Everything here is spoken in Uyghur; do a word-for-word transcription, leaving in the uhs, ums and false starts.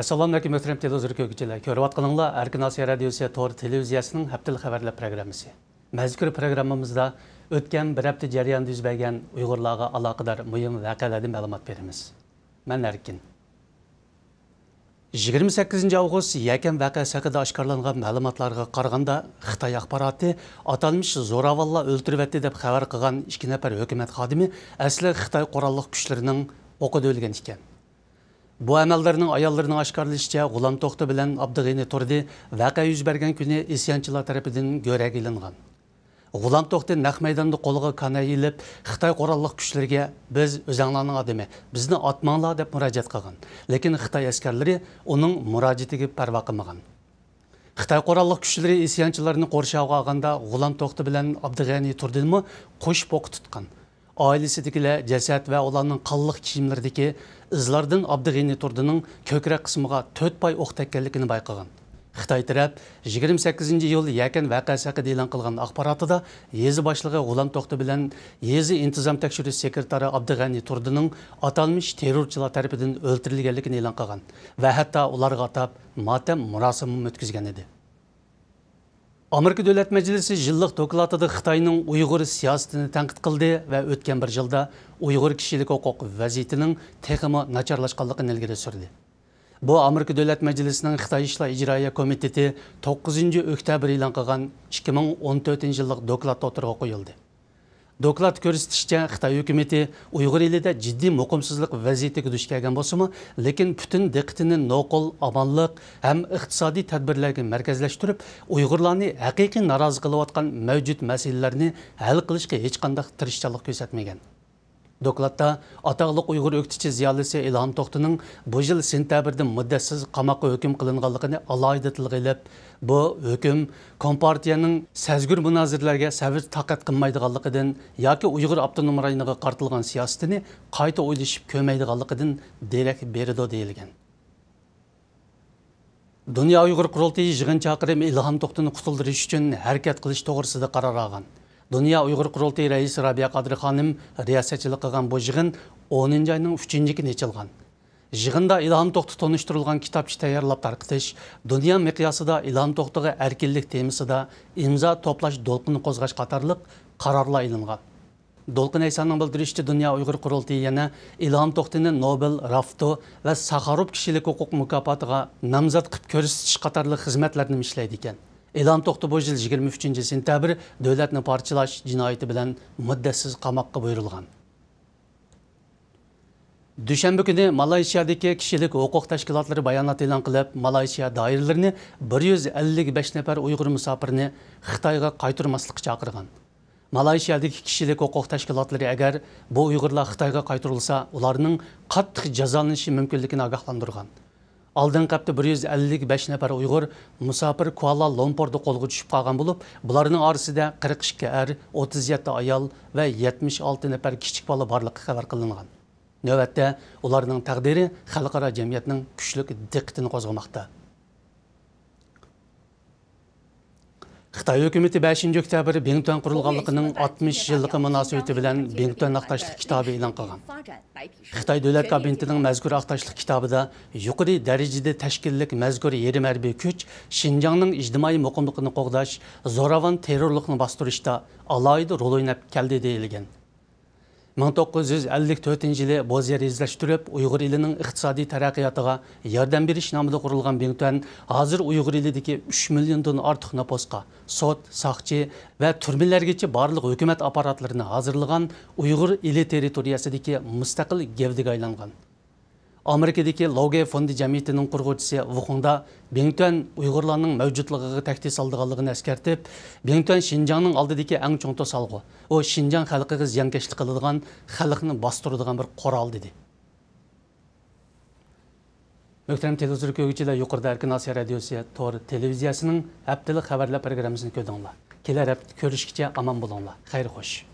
ئەسسالامۇئەلەيكۇم، مۆھتەرەم تېلېۋىزور كۆرگۈچىلەر. كۆرۈۋاتقىنىڭلار ئەركىن ئاسىيا رادىيوسى تور تېلېۋىزىيەسىنىڭ ھەپتىلىك خەۋەرلەر پروگراممىسى. مەزكۇر پروگراممىمىزدا ئۆتكەن بىر ھەپتە جەريانىدا يۈز بەرگەن ئۇيغۇرلارغا ئالاقىدار مۇھىم ۋەقەلەردىن مەلۇمات بېرىمىز. مەن ئەركىن. يىگىرمە سەككىزىنچى ئاۋغۇست يەكەن ۋەقەسى ھەققىدە ئاشكارىلانغان مەلۇماتلارغا قارىغاندا، خىتاي ئاخباراتى ئاتالمىش زوراۋانلار ئۆلتۈرۈۋەتتى دەپ خەۋەر قىلغان ئىككى نەپەر ھۆكۈمەت خادىمى ئەسلى خىتاي قوراللىق كۈچلىرىنىڭ ئوقىدا ئۆلگەن ئىكەن. بۇ ئەمەلدارنىڭ ئاياللىرىنىڭ ئاشكارىلىشىچە، غۇلام توختى بىلەن ئابدۇغېنى تۇردى ۋەقە يۈز بەرگەن كۈنى ئىسيانچىلار تەرىپىدىن گۆرەگە ئېلىنغان. غۇلام توختى نەق مەيداندا قولىغا كاناي ئېلىپ، خىتاي قوراللىق كۈچلىرىگە، «بىز ئۆزەڭلارنىڭ ئادىمى، بىزنى ئاتماڭلار» دەپ مۇراجىئەت قىلغان. لېكىن خىتاي ئەسكەرلىرى ئۇنىڭ مۇراجىئىتىگە پەرۋا قىلمىغان. خىتاي قوراللىق كۈچلىرى ئىسيانچىلارنى قورشاۋغا ئالغاندا، غۇلام توختى بىلەن ئابدۇغېنى تۇردىنمۇ قوشۇپ ئوققا تۇتقان. ئائىلىسىدىكىلەر جەسەت ۋە ئۇلارنىڭ قانلىق كىيىملىرىدىكى ئىزلاردىن ئابدۇغېنى تۇردىنىڭ كۆكرەك قىسمىغا تۆت پاي ئوق تەگكەنلىكىنى بايقىغان. خىتاي تەرەپ يىگىرمە سەككىزىنچى ئىيۇل يەكەن ۋەقەسى ھەققىدە ئېلان قىلغان ئاخباراتىدا يېزا باشلىقى غۇلام توختى بىلەن يېزا ئىنتىزام تەكشۈرۈش سېكرېتارى ئابدۇغەنى تۇردىنىڭ ئاتالمىش تېررورچىلار تەرىپىدىن ئۆلتۈرۈلگەنلىكىنى ئېلان قىلغان ۋە ھەتتا ئۇلارغا ئاتاپ ماتەم مۇراسىمىمۇ ئۆتكۈزگەن ئىدى. ئامېرىكا دۆلەت مەجلىسى يىللىق دوكلاتىدا خىتاينىڭ ئۇيغۇر سىياسىتىنى تەنقىد قىلدى ۋە ئۆتكەن بىر يىلدا ئۇيغۇر كىشىلىك ھوقۇق ۋەزىيىتىنىڭ تېخىمۇ ناچارلاشقانلىقىنى ئىلگىرى سۈردى. بۇ ئامېرىكا دۆلەت مەجلىسىنىڭ خىتاي ئىشلار ئىجرائىيە كومىتېتى توققۇزىنچى ئۆكتەبىر ئېلان قىلغان ئىككى مىڭ ئون تۆتىنچى يىللىق دوكلاتتا ئوتتۇرىغا قويۇلدى. دوكلات كۆرسىتىشىچە، خىتاي ھۆكۈمىتى ئۇيغۇر ئېلىدە جىددىي مۇقىمسىزلىق ۋەزىيىتىگە دۇچ كەلگەن بولسىمۇ، لېكىن پۈتۈن دىققىتىنى نوقۇل، ئامانلىق ھەم ئىقتىسادىي تەدبىرلەرگە مەركەزلەشتۈرۈپ، ئۇيغۇرلارنى ھەقىقىي نارازى قىلىۋاتقان مەۋجۇت مەسىلىلەرنى ھەل قىلىشقا ھېچقانداق تىرىشچانلىق كۆرسەتمىگەن. دوكلاتتا ئاتاقلىق ئۇيغۇر ئۆكتىچى زىيالىيسى ئىلھام توختىنىڭ بۇ يىل سېنتەبىردە مۇددەتسىز قاماققا ھۆكۈم قىلىنغانلىقىنى ئالاھىدە تىلغا ئېلىپ، بۇ ھۆكۈم كومپارتىيەنىڭ سەزگۈر مۇنازىرىلەرگە سەۋر-تاقەت قىلمايدىغانلىقىدىن ياكى ئۇيغۇر ئاپتونوم رايونىغا قارىتىلغان سىياسىتىنى قايتا ئويلىشىپ كۆرمەيدىغانلىقىدىن دېرەك بېرىدۇ، دېيىلگەن. دۇنيا ئۇيغۇر قۇرۇلتىيى يىغىن چاقىرىپ، ئىلھام توختىنى قۇتۇلدۇرۇش ئۈچۈن ھەرىكەت قىلىش توغرىسىدا قارار ئالغان. دۇنيا ئۇيغۇر قۇرۇلتىيى رەئىسى رابىيە قادىر خانىم رىياسەتچىلىك قىلغان بۇ يىغىن ئونىنچى ئاينىڭ ئۈچىنچى كۈنى ئېچىلغان. يىغىندا ئىلھام توختى تونۇشتۇرۇلغان كىتابچە تەييارلاپ تارقىتىش، دۇنيا مىقياسىدا ئىلھام توختىغا ئەركىنلىك تېمىسىدا ئىمزا توپلاش دولقۇنى قوزغاش قاتارلىق قارارلار ئېلىنغان. دولقۇن ئەيسانىڭ بىلدۈرۈشىچە، دۇنيا ئۇيغۇر قۇرۇلتىيى يەنە ئىلھام توختىنى نوبېل، رافتو ۋە ساخاروف كىشىلىك ھوقۇق مۇكاپاتىغا نامزات قىلىپ كۆرسىتىش قاتارلىق خىزمەتلەرنىمۇ ئىشلەيدىكەن. ئىلھام توختى بۇ يىل يىگىرمە ئۈچىنچى سېنتەبىر دۆلەتنى پارچىلاش جىنايىتى بىلەن مۇددەتسىز قاماققا بۇيرۇلغان. دۈشەنبە كۈنى مالايشىيادىكى كىشىلىك ھوقۇق تەشكىلاتلىرى بايانات ئېلان قىلىپ، مالايشىيا دائىرىلىرىنى بىر يۈز ئەللىك بەش نەپەر ئۇيغۇر مۇساپىرنى خىتايغا قايتۇرماسلىققا چاقىرغان. مالايشىيادىكى كىشىلىك ھوقۇق تەشكىلاتلىرى ئەگەر بۇ ئۇيغۇرلار خىتايغا قايتۇرۇلسا، ئۇلارنىڭ قاتتىق جازالىنىشى مۇمكىنلىكىنى ئاگاھلاندۇرغان. ئالدىنقى ھەپتە بىر يۈز ئەللىك بەش نەپەر ئۇيغۇر مۇساپىر كۇئالا لۇمپۇردا قولغا چۈشۈپ قالغان بولۇپ، بۇلارنىڭ ئارىسىدا قىرىق ئىككى ئەر، ئوتتۇز يەتتە ئايال ۋە يەتمىش ئالتە نەپەر كىچىك بالا بارلىقى خەۋەر قىلىنغان. نۆۋەتتە ئۇلارنىڭ تەقدىرى خەلقئارا جەمئىيەتنىڭ كۈچلۈك دىققىتىنى قوزغىماقتا. خىتاي ھۆكۈمىتى بەشىنچى ئۆكتەبىر بىڭتۈەن قۇرۇلغانلىقىنىڭ ئاتمىش يىللىقى مۇناسىۋىتى بىلەن بىڭتۈەن ھەقداشلىق كىتابى ئېلان قىلغان. خىتاي دۆلەت كابىنېتىنىڭ مەزكۇر ھەقداشلىق كىتابىدا يۇقىرى دەرىجىدە تەشكىللىك مەزكۇر يېرىم ھەربىي كۈچ شىنجاڭنىڭ ئىجتىمائىي مۇقىملىقىنى قوغداش، زوراۋان تېررورلۇقنى باستۇرۇشتا ئالاھىدە رول ئويناپ كەلدى، دېيىلگەن. مىڭ توققۇز يۈز ئەللىك تۆتىنچى يىلى بوزيەر يېزىلاشتۇرۇپ، ئۇيغۇر ئېلىنىڭ ئىقتىسادىي تەرەققىياتىغا ياردەم بېرىش نامىدا قۇرۇلغان بىڭتۈەن ھازىر ئۇيغۇر ئېلىدىكى ئۈچ مىليوندىن ئارتۇق نوپۇسقا سوت، ساقچى ۋە تۈرمىلەرگىچە بارلىق ھۆكۈمەت ئاپپاراتلىرىنى ھازىرلىغان ئۇيغۇر ئېلى تېررىتورىيەسىدىكى مۇستەقىل گەۋدىگە ئايلانغان. ئامېرىكىدىكى لوگې فوندى جەمئىيىتىنىڭ قۇرغۇچىسى ۋۇخۇڭدا بىڭتۈەن ئۇيغۇرلارنىڭ مەۋجۇتلۇقىغا تەھدىت سالىدىغانلىقىنى ئەسكەرتىپ، بىڭتۈەن شىنجاڭنىڭ ئالدىدىكى ئەڭ چوڭ توسالغۇ. ئۇ شىنجاڭ خەلقىگە زىيانكەشلىك قىلىدىغان، خەلقنى باستۇرىدىغان بىر قورال، دېدى. مۆھتەرەم تېلېۋىزور كۆرگۈچىلەر، يۇقىرىدا ئەركىن ئاسىيا رادىيوسى تور تېلېۋىزىيەسىنىڭ ھەپتىلىك خەۋەرلەر پروگراممىسىنى كۆردۈڭلار. كېلەر ھەپتە كۆرۈشكىچە ئامان بولۇڭلار. خەير خوش.